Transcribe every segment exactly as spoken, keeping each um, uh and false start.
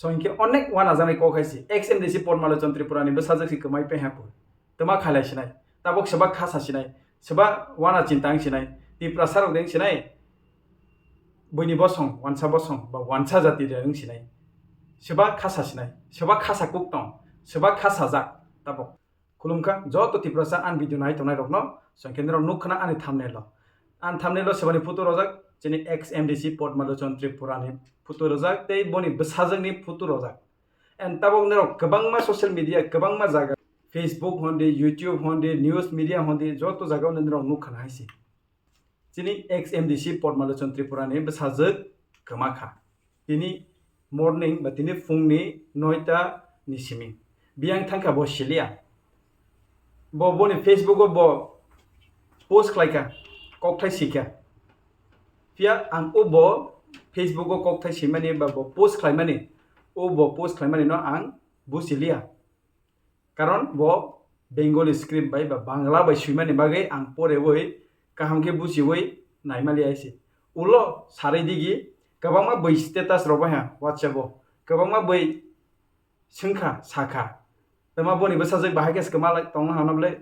So hinkhe onek wanajaknai kok hai se, ex M D C Padma Lochon Tripura ni bwsajwk se kwmai paiha phu. Twma khailai sinai, tabok swbak kha sa sinai, swbak wana chintang sinai, Tiprasa rok deng sinai, buini bosong, wansa bosong, ba wansa jati de wng sinai, swbak kha sa sinai, swbak kha sa kuk tong, swbak kha sajak tabok. Khulumkha joto Tiprasa ani video nai tongnai rokno, chwng khe norok nuk khna ani thumbnail o. Ani thumbnail o sebani photo rojak, chini ex M D C Padma Lochon Tripura ni photo rojak, tei boni bwsajwk ni photo rojak. And tabok norok kwbangma social media, kwbangma jaga, Facebook hondi, YouTube hondi, news media hondi, joto jaga o norok nuk khna hai se. Chini ex M D C Padma Lochon Tripura ni bwsajwk kwma kha. Tini morning ba tini phungni noita ni simi. Biyang thangkha bo siliya. Bo boni Facebook o bo post khlaikha, kokthai sikha. Phiya ang o bo Facebook o kokthai simani ba bo post khlaimani, o bo post khlaimani no ang buchiliya. Karon bo Bengali script bai ba Bangla bai swimani bagwi ang porewi kaham khe buchiwi naimaliya hai se. Ulo sarwi digi kwbangma bwi status rok bai ha WhatsApp o. Kwbangma bwi swngkha, sakha. Tama boni bwsajwk bahai khe se kwma lai tongna hwnna bwle.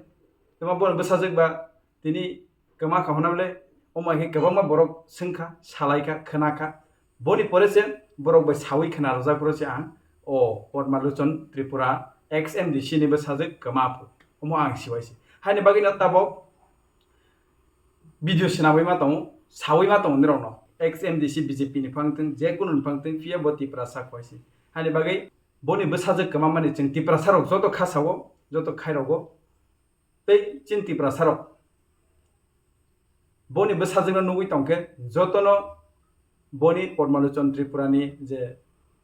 Tama boni bwsajwk ba tini kwma kha hwnna bwle. Omo hai khe kwbangma borok swngkha, salaikha, khwnakha. Boni pore se borok bai sawi khna rwjak pore se ang o Padma Lochon Tripura ex M D C ni bwsajwk kwma phu. Omo ang siwai se. Haini bagwi no tabok video swnamwi ma tongo, sawi ma tongo nirokno. Ex M D C B J P ni phang thwng, je kunu ni phang thwng, phiya bo Tiprasa koi se. Haini bagwi boni bwsajwk kwma mani chwng Tiprasa rok joto kha sao, joto khai rogo. Tei chini Tiprasa rok boni bwsajwkno nugwi tongkhe jotono boni Padma Lochon Tripura ni je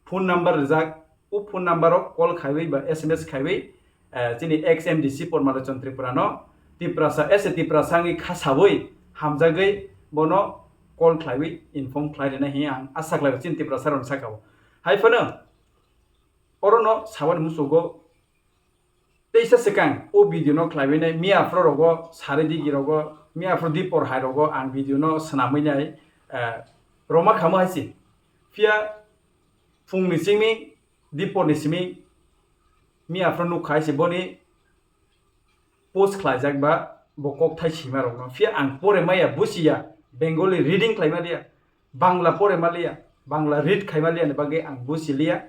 phone number rijak, o phone number o call khaiwi ba S M S khaiwi, eh, chini ex M D C Padma Lochon Tripura no Tiprasa, as a Tiprasa wngwi kha sawi hamjagwi bono call khlaiwi inform khlai rina hinwi ang asa khlaio chini Tiprasa rokni saka o. Hai phano orono sabani musugo teisa swkang o video no khlaiwi nai miya phro rogo, sari digi rogo, miya phro dipor hai rogo ang video no swnamwi nai, eh, roma khamo hai se. Phiya phungni simi, dipor ni simi miya phro nuk khai se boni post khlaijak ba bo kokthai sima rokno. Phiya ang pore maya, busiya, Bengali reading khlai maliya, Bangla pore maliya, Bangla read khai maliya ni bagwi ang busi liya.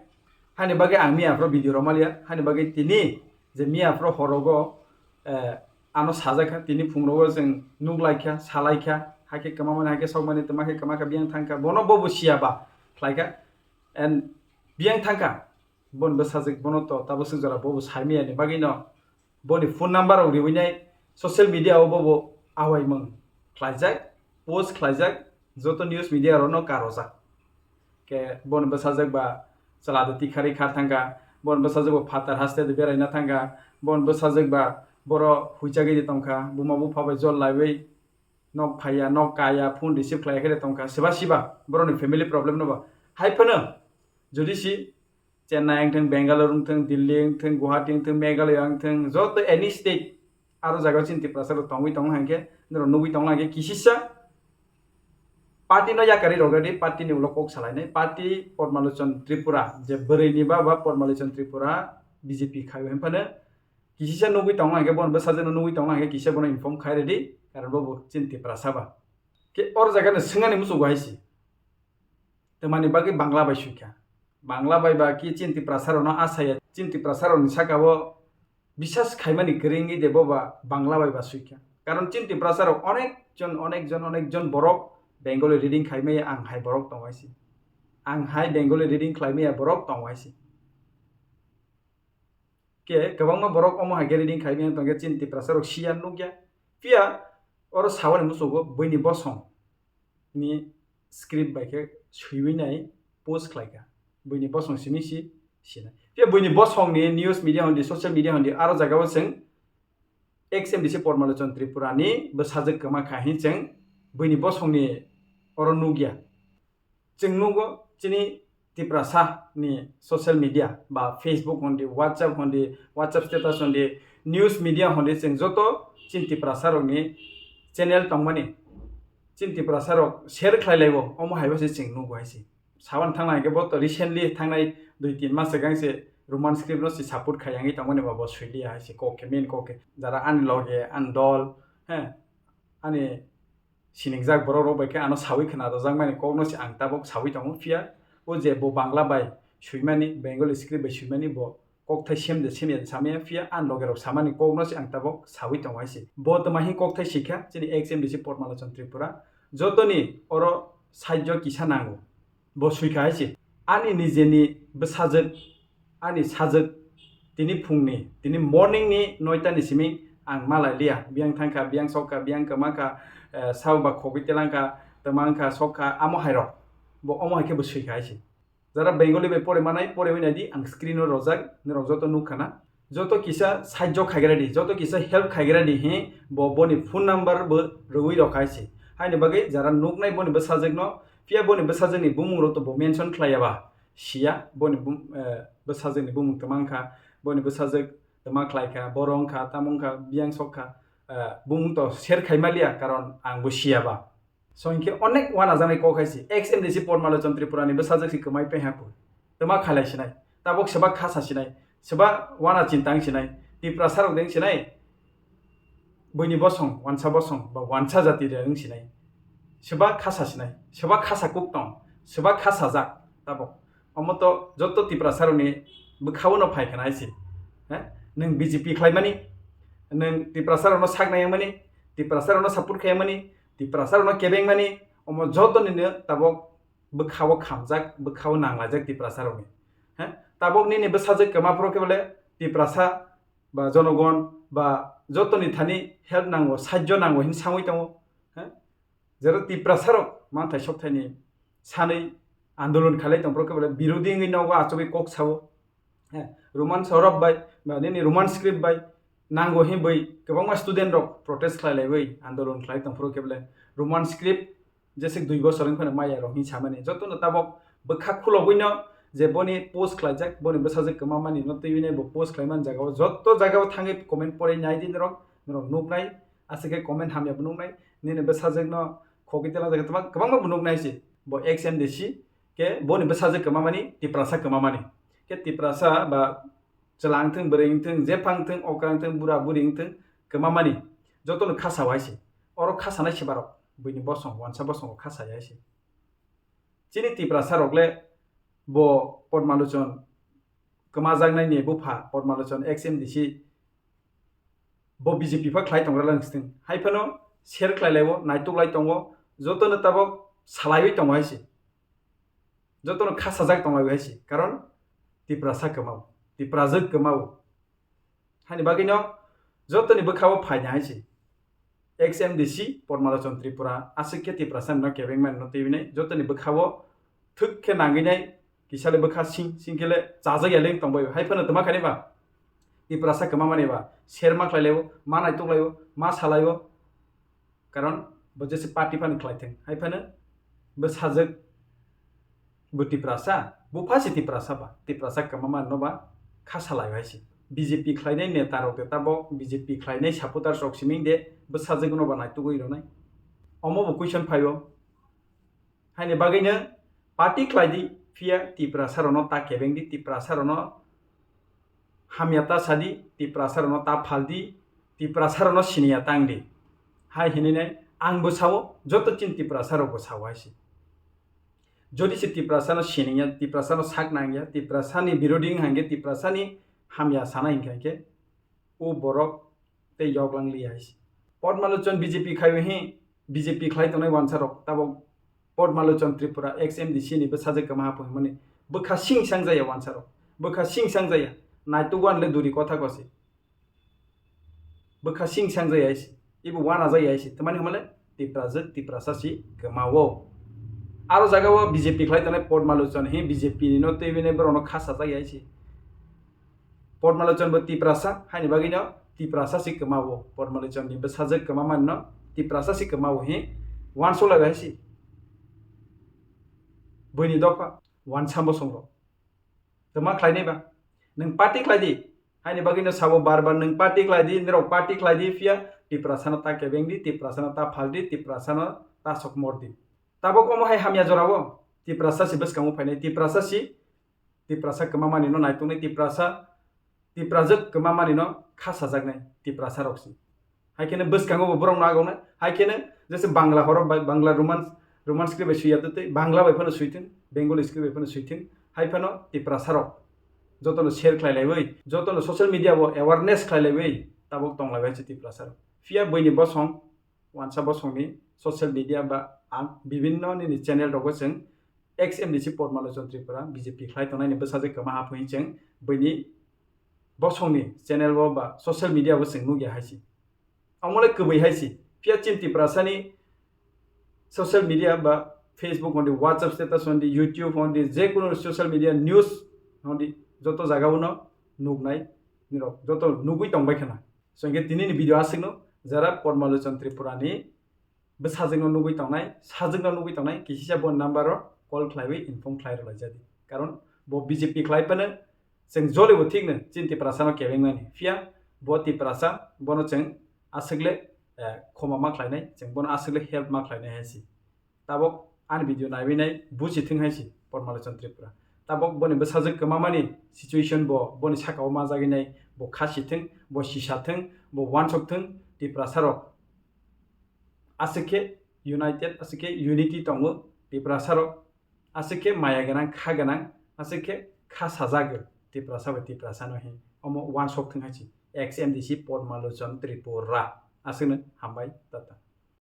Hani bagwi ang miya phro video rok maliya. Hani bagwi tini je miya phro horogo, eh, ano sajak kha, tini phungrogo chwng nuk lai kha, salai kha, hakhe kwma mani, hakhe sok mani, twma khe kwma kha, biyang thang kha, bono bo busiya ba khlai kha. And biyang thang kha, bon bwsajwk bono to tabuk swk jora bo bo sai maya ni bagwi no boni phone number rok riwi nai social media o bobo awaimung khlaijak, post khlaijak, joto news media rokno karojak. Khe boni bwsajwk ba chwla de tikhari khar thangkha, boni bwsajwk ba phatar haste de beraina thangkha, boni bwsajwk ba boro huichagwi de tongkha, buma bupha bai jol laiwi nok phaiya, nok kaya, phone receive khlaiya khe de tongkha, siba siba boroni family problem no ba. Hai phano jodi si Chennai wngthung, Bangalore wngthung, Delhi wngthung, Guwahati wngthung, Meghalaya wngthung, joto any state aro jaga chini Tiprasa rok tongwi tongo hwnkhe norok nugwi tongla hwnkhe kisisa party no yakarwi rok redi, party ni ulo kok salainai, party Padma Lochon Tripura je bwrwi ni ba, ba Padma Lochon Tripura B J P khai hwnphano kisisa nugwi tongla hwnkhe bono bwsajwk no nugwi tongla hwnkhe kisa bono inform khai redi, karon bo bo chini Tiprasa ba. Khe or jaga no swngani muchungo hai si. Twmani bagwi Bangla bai suikha. Bangla bai ba ki chini Tiprasa rokno asaya, chini Tiprasa rokni saka o bisas khaimani kwrwi wngwi de bo ba Bangla bai ba suikha. Karon chini Tiprasa rok onek jon, onek jon, onek jon borok Bengali reading khaimaya ang hai borok tongwai si. Ang hai Bengali reading khlaimaya borok tongwai si. Khe kwbangma borok omo hai khe reading khaimaya tongkhe chini Tiprasa rok siya nukya. Phiya oro sawani muchungo buini bosong ni script bai khe swiwi nai post khlaikha. Buini bosong simi si sinai. Phiya buini bosong ni news media hondi, social media hondi, aro jaga o chwng ex M D C Padma Lochon Tripura ni bwsajwk kwma kha hin chwng buini bosong ni oro nukya. Chwng nugo chini Tiprasa ni social media ba Facebook hondi, WhatsApp hondi, WhatsApp status hondi, news media hondi chwng joto chini Tiprasa rokni channel tongmani chini Tiprasa rok share khlai laibo, omo haibo se chwng nugo hai se. Saban thangna hwnkhe bo to recently thangnai dui tin mas swkang se Roman script no se support khai yangwi tongmani ba bo swi liya hai se kok khe main kok khe. Jara ani loge, ani dol, he, ani sinijak borok rok bai khe ano sawi khwna rwjakmani kok no se ang tabok sawi tongo. Phiya o je bo Bangla bai swimani, Bengali script bai swimani bo kokthai sem de sem ya samaya, phiya ani loge rok samani kok no se ang tabok sawi tongo hai se. Bo tma hi kokthai sikha chini X M D C Padma Lochon Tripura, jotoni oro sahajyo kisa nango. Bo swikha hai se. Ani nijeni bwsajwk, ani sajwk, tini phungni, tini morning ni noita ni simi ang malai liya. Biyang thangkha, biyang sokha, biyang kwmakha, eh, sabo ba khogwi telangkha, twmangkha, sokha, amo hai rok. Bo omo hai khe bo swikha hai se. Jara Bengali bai pore manai, pore wi nai di, ang screen o rojak, norok joto nukha na. Joto kisa sahajyo khaigra di, joto kisa help khaigra di, he, bo, boni phone number bo rwui rok hai se. Haini bagwi jara nuknai boni bwsajwk no, phiya boni bwsajwk ni bumung rok to bo mention khlai ya ba, siya, boni bum-, eh, bwsajwk ni bumung twmang kha, boni bwsajwk twma khlai kha, boro wng kha, tamo wng kha, biyang sok kha, eh, bumung to share khai ma liya, karon ang bo siya ba. So hinkhe onek wanajaknai kok hai se. X M D C Padma Lochon Tripura ni bwsajwk se kwmai paiha koi. Twma khalai sinai. Tabok swbak khasa sinai. Swbak wana chintang sinai. Tiprasa rok deng sinai. Buini bosong, wansa bosong, ba wansa jati de wng sinai. Swbak khasa sinai. Swbak khasa kuk tong. Swbak khasa jak. Tabok. Omo to joto Tiprasa rok ni bwkhao no phai khna hai se. He? Nwng B J P khlai mani. Nwng Tiprasa rok no sak nai mani. Tiprasa rok no support khai mani. Tiprasa rok no kebeng mani, omo joto ni no tabok bwkhao khamjak, bwkhao nanglaijak Tiprasa rok ni. He? Tabok nini bwsajwk kwma phuru khe bole Tiprasa ba jonogon ba joto ni thani help nango, sahajyo nango hin sangwi tongo. He? Jero Tiprasa rok manthai sokthai ni sanwi andolon khalai tong phuru khe bole birodhi wngwi nogo achugwi kok sao. He, Roman sorop bai, ba nini Roman script bai nango himwi kwbangma student rok protest khlai laiwi andolon khlai tong phuru khe bole Roman script jesik dui bosor wng phano maya rok hin samani. Joto no tabok bwkha khulogwi no je boni post khlaijak, boni bwsajwk kwma mani no twiwi nai bo post khlai man jaga o. Joto jaga o thangwi comment porwi nai di norok, norok nuknai, aswk khe comment hamya bo nuknai, nini bwsajwk no khogwi tela jaga kwbang-, kwbangma bo nuknai se. Bo X M D C khe boni bwsajwk kwma mani, Tiprasa kwma mani. Khe Tiprasa ba chwla wngthung, bwrwi wngthung, jephang wngthung, okra wngthung, bura buri wngthung, kwma mani. Jotono khasa hai se. Oro khasanai se borok, buini bosong, wansa bosongo khasa hai se. Chini Tiprasa rok le bo Padma Lochon kwmajaknai ni bupha Padma Lochon X M D C bo B J P pha khlai tongra lang sting. Hai phano share khlai laibo, naituk lai tongo, jotono tabok salaiwi tongo hai se. Jotono khasajak tong lai hai se. Karon Tiprasa kwmao, Tiprajwk kwmao. Hani bagwi no jotoni bwkhao phaina hai se. X M D C Padma Lochon Tripura aswk khe Tiprasa no kebeng mani no twiwi nai jotoni bwkhao thwk khe nangwi nai. Kisa le bwkha sing, sing khe le chajak ya leng tong bai. Hai phano twma kha ni ba? Tiprasa kwma mani ba? Share ma khlai laibo, ma naituk laibo, ma sa laibo. Karon bo jese party phano khlai thung. Hai phano bwsajwk bo Tiprasa, bupha se Tiprasa ba, Tiprasa kwma mani no ba khasa lai hai se. B J P khlainai neta rok de tabok, B J P khlainai supporters rok siming de bwsajwk no ba naitugwi rwnai. Omo bo question phaio. Haini bagwino party khlai di, phiya Tiprasa rokno ta kebeng di, Tiprasa rokno hamya ta sa di, Tiprasa rokno ta phal di, Tiprasa rokno siniya tang di. Hai hinwi nai ang bo sao, joto chini Tiprasa rok bo sao hai se. Jodi se Tiprasa no siniya, Tiprasa no sak nangya, Tiprasa ni birodhi wng hangkhe, Tiprasa ni hamya sana hingkha khe, o borok tei yoklang li hai se. Padma Lochon B J P khai hi, B J P khlai tongnai wansa rok tabok Padma Lochon Tripura X M D C ni bwsajwk kwma hapung himani bwkha sing sang jaya wansa rok. Bwkha sing sang jaya. Naituk wan le duri kotha kosi. Bwkha sing sang jaya hai se. Ibo wana jaya hai se. Tamani hwnmale Tiprajwk, Tiprasa si kwmao. Aro jaga o B J P khlai tongnai Padma Lochon hi B J P ni no twiwi nai borok no khasa jaya hai se. Padma Lochon bo Tiprasa, haini bagwi no Tiprasa si kwmao. Padma Lochon ni bwsajwk kwma mani no Tiprasa si kwmao hi wansuk lai hai se. Buini dopha, wansa bosong rok. Twma khlai nai ba? Nwng party khlai di. Haini bagwi no sabo bar bar nwng party khlai di, nirok party khlai di, phiya Tiprasa no ta kebeng di, Tiprasa no ta phal di, Tiprasa no ta sok mor di. Tabok omo hai hamya jora o Tiprasa si bwskango phainai, Tiprasa si Tiprasa kwmamani no naituknai, Tiprasa, Tiprajwk kwmamani no kha sajaknai Tiprasa rok si. Hai kheno bwskango bo borok no agonai, hai kheno jese Bangla horo bai, Bangla Roman, Roman script bai swiya tei Bangla bai phano swithwng, Bengali script bai phano swithwng, hai phano Tiprasa rok jotono share khlai laiwi, jotono social media o awareness khlai laiwi tabuk tong laiwi se Tiprasa rok. Phiya buini bosong, wansa bosongni social media ba ang bibinno nini channel rogo chwng X M D C Padma Lochon Tripura B J P khlai tongnai ni bwsajwk kwma haphui chwng buini bosongni channel o ba social media o chwng nukya hai si. Omo le kwbwi hai si. Phiya chini Tiprasani social media ba Facebook hondi, WhatsApp status hondi, YouTube hondi, je kunu social media news hondi, joto jaga o no nuknai nirok, joto nugwi tongbai khana. So, hwnkhe tini ni video aswk no, jara Padma Lochon Tripura ni bwsajwk no nugwi tongnai, sajwk no nugwi tongnai, kisisa bo number o call khlaiwi inform khlai rwlai jadi. Karon bo B J P khlai phano chwng jole bo thik no chini Tiprasa no kebeng mani. Phiya bo Tiprasa bono chwng aswk le, eh, khoma ma khlainai, chwng bono aswk le help ma khlainai hai si. Tabok ani video naiwi nai buji thwng hai si Padma Lochon Tripura. Tabok boni bwsajwk kwmamani situation bo boni saka o ma jagwi nai, bo kha si thwng, bo sisa thwng, bo wansok thwng, Tiprasa rok aswk khe united, aswk khe unity tongo Tiprasa rok, aswk khe maya gwnang, kha gwnang, aswk khe kha sajagwi Tiprasa bai Tiprasa no hi omo wansok thwng hai si X M D C Padma Lochon Tripura. Aswk no hambai, tata.